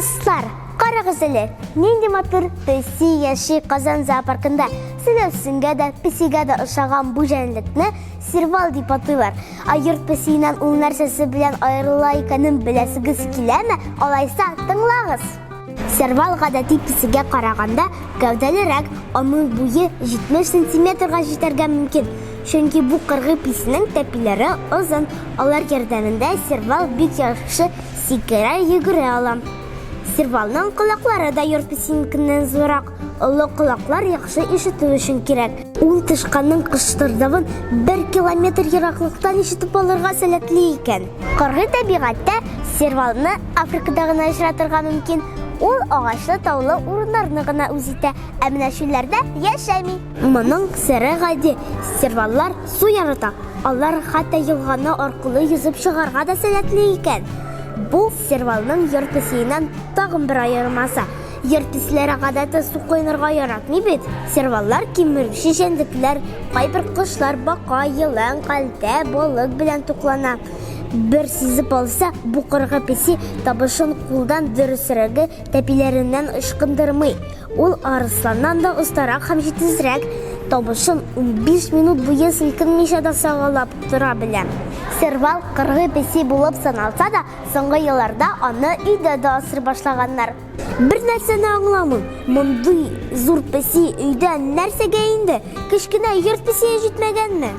Дуслар, карагыз әле, нинди матур песи яши Казан зоопаркында. Селәүсенгә дә, песигә дә ошаган бу җәнлекне сервал дип атыйлар. Ә йорт песиеннән ул нәрсәсе белән аерыла икәнен беләсегез киләме? Алайса, тыңлагыз! Сервал гадәти песигә караганда гәүдәлерәк, аның буе 70 сантиметрга җитәргә мөмкин. Чөнки бу кыргый песинең тәпиләре озын, алар ярдәмендә сервал бик яхшы сикерә, йөгерә ала. Сервалның колаклары да йорт песинекеннән зуррак. Олы колаклар яхшы ишетү өчен кирәк. Ул тычканның кыштырдавын бер километр ераклыктан ишетеп алырга сәләтле икән. Кыргый табигатьтә сервалны Африкада гына очратырга мөмкин. Ул агачлы таулы урыннарны гына үз итә, ә менә чүлләрдә яшәми. Моның сере гади, серваллар су ярата. Алар хәтта елганы аркылы йөзеп чыгарга да сәләтле икән. Бу сервалның йорт песиеннән тагын бер аермасы. Йорт песиләре гадәттә су коенырга яратмый бит. Серваллар кимерүче җәнлекләр, кайбер кошлар, бака, елан, кәлтә, балык белән туклана. Бер сизеп алса, бу кыргый песи табышын кулдан, дөресрәге, тәпиләреннән ычкындырмый. Ул арысланнан да остарак һәм җитезрәк. Табышын 15 минут буе селкенмичә дә сагалап тора белә. Сервал кыргый песи булып саналса да, соңгы елларда аны өйдә дә асрый башлаганнар. Бер нәрсәне аңламыйм, мондый зур песи өйдә нәрсәгә инде? Кечкенә йорт песие җитмәгәнме?